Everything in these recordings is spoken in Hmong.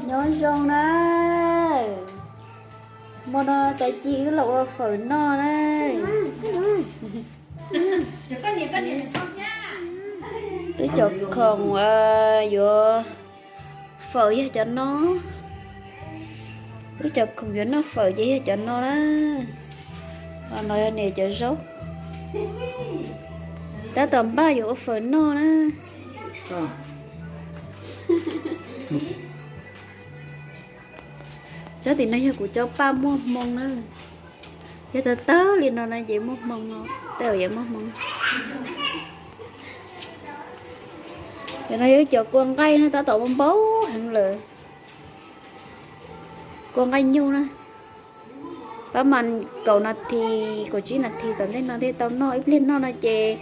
Nyob zoo na, hmo no tag kis wb los ua fawm noj na. Wb cov khoom yuav fawm yog cov no. Wb cov khoom yuav noj fawm ces yog cov no na. Ho no yog niam cov zaub. Tab tom npaj yuav ua fawm noj na. Tsob tim no yog kuv cov paj muaj hmoo na. Yog tawg tawg li no na ces muaj hmoo no, tej zaum yuav muaj hmoo. Cov no yog cov kua nqaij na, tab tom npau heev lawm. Kua nqaij nyuj na. Pab mas kaum nas this, kaum tsib nas this tom ntej no thiaj tau noj. Ib pliag noj no ces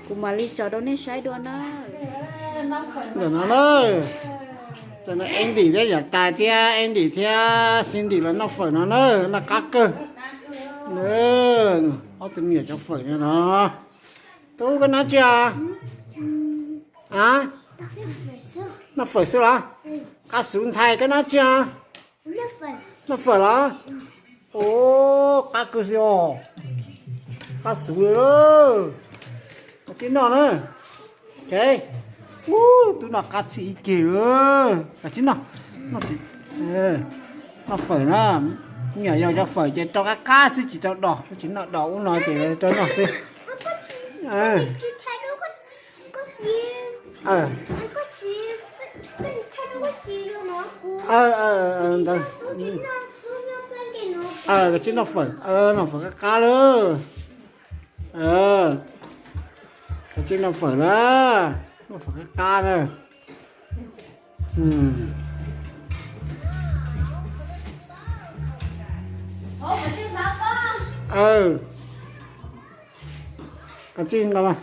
kuv mam li tso rau nej saib dua na. Ntawm no na, Andy thiab Yav Tais thiab Andy thiab Cindy los noj fawm no na, noj qab kawg. Ob tug me nyuam cov fawm no. Tub, koj noj tsi os? A, noj fawm xwb los? Qab xwb ntxhais, koj noj tsi os? Noj fawm los? Ua, qab kawg xwb os. Qab xwb li. Koj tib noj na. Ub, tub noj qab txhij ib keg. Koj tib noj. Noj fawm na. Nyuam yaus cov fawm ces rau qab qab xwb tsis tau dos, tsis noj dos ub no ces rau noj xwb. Koj tsis noj fawm, noj fawm qab qab lawm. Koj tsis noj fawm na, noj fawm qab qab na. Koj tsis noj,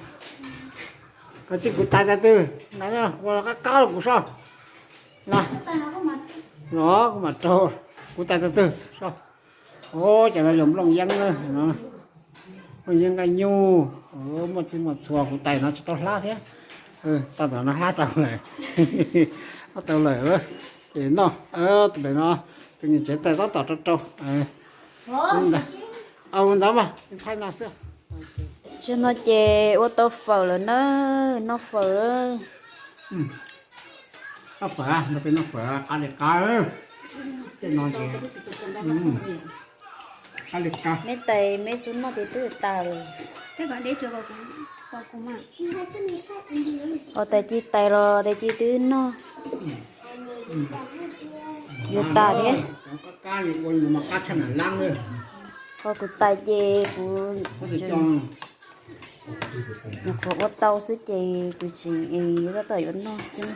koj tsis, kuv tais tag twg, ua qab qab los kuv so. No, no kuv mam rau, kuv tais tag twg so. Cov no yog nplooj yeeb na, nplooj yeeb nqaij nyuj, muaj txhij muaj txhua, kuv tais no tsis tau hlab thiab. Tau tom no hlab tau lawm, hlab tau lawm. Ces noj, tus pem no, tus niam tsev tais tab tom rau rau. Ntawd mas thaij no xwb. Zaum no ces ua tau fawm lawm na, noj fawm. Noj fawm, no peb noj fawm qab li qab. Tej no ces qab li qab. Meb tais meb xub noj ces twb tas lawm. Qhov tais ci tais los tais ci twb noj. Yuav tas thiab. Qhov kuv tais ces kuv nyuam qhuav ua tau xwb ces kuv tseem tab tom yuav noj xwb.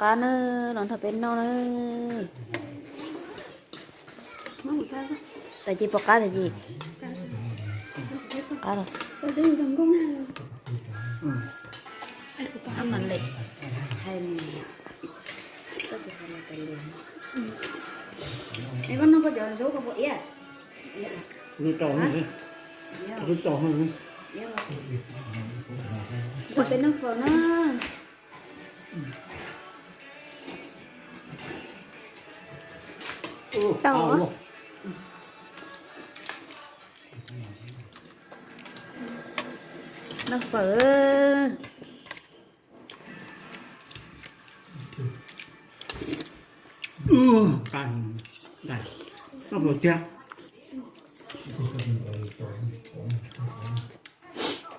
Qab na, los nrog peb noj na. Tais ci puas qab tais ci? Qab los? Qab mas lem. Hais, koj tsis hais mas tais lem. Es koj noj koj cov zaub koj puas iab? Peb noj fawm na. Tau. Noj fawm. Noj fawm tiag.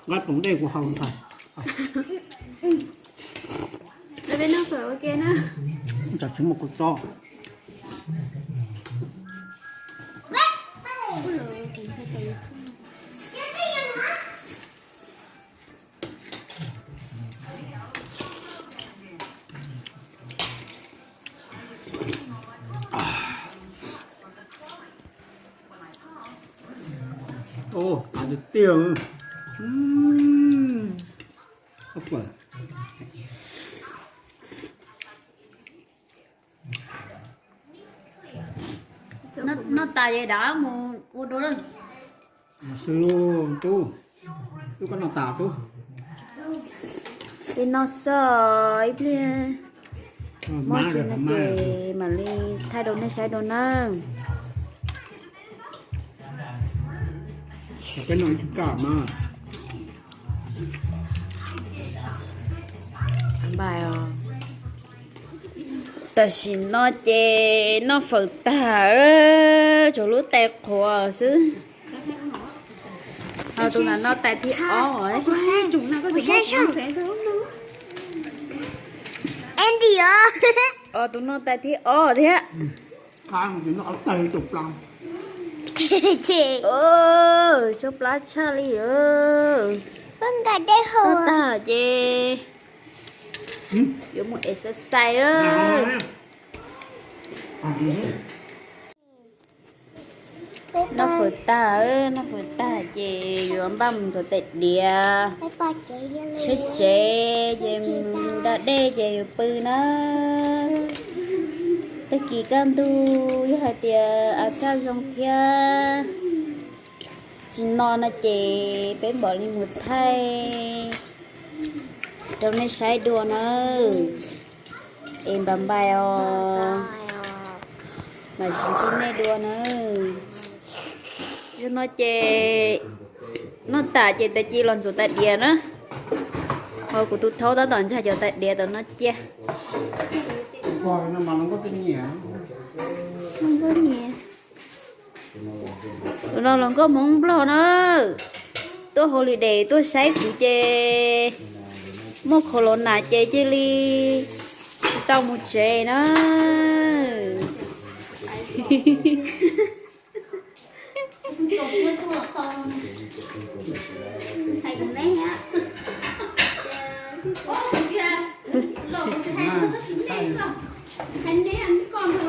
Nqaij poom dej kuv haus ntag. Peb noj fawm ua ke na. Tsam tsis muaj kua txob. Ua, qab tiag tiag. Noj tas ces rov mus ua dua lawm. Xwb tub, tub koj noj tas tub. Li no xwb, ib pliag mob tsis no ces mam li thaij rau nej saib dua nawb. Tam sim no ces noj fawm tag, tsuas lub tais qhuav xwb. Ho tus no noj tais thib ob. Tus noj tais thib ob thiab. Tshaib plab tshaj li. Tag ces yuav mus exercise. Noj fawm tag, noj fawm tag ces yuav npaj mus ntxuav tais diav, tshaib tsev ces mus da dej ces yuav pw na. Tag kis kaj ntug yog hais tias a kaj zoo thiab tsis no no ces peb mam li mus thaij rau nej saib dua nawb. Es npam npais os, mam sib ntsib nej dua nawb. Zaum no ces noj tas ces tais ci los ntxuav tais diav na. Ho kuv tus thaub tab tom ntsag cov tais diav tom no cia. Tus no hluas nkauj Hmoob Nplog na, tuaj holiday tuaj saib kuv ces muaj corona ces cia li tsis tau mus tsev na.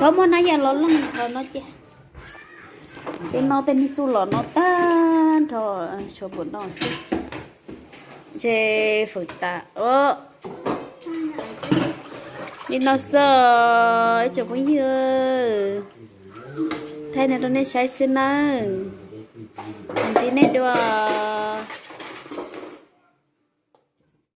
Koj muaj nab yas los leej qhov no cia. Tej no tej niag txuj lom no tag nrho, tshuav npaum no xwb. Ntshe fawm tas os. Li no xwb, ib tsoom phooj ywg, thaij no rau nej saib xwb nawb. Ntsib nej dua.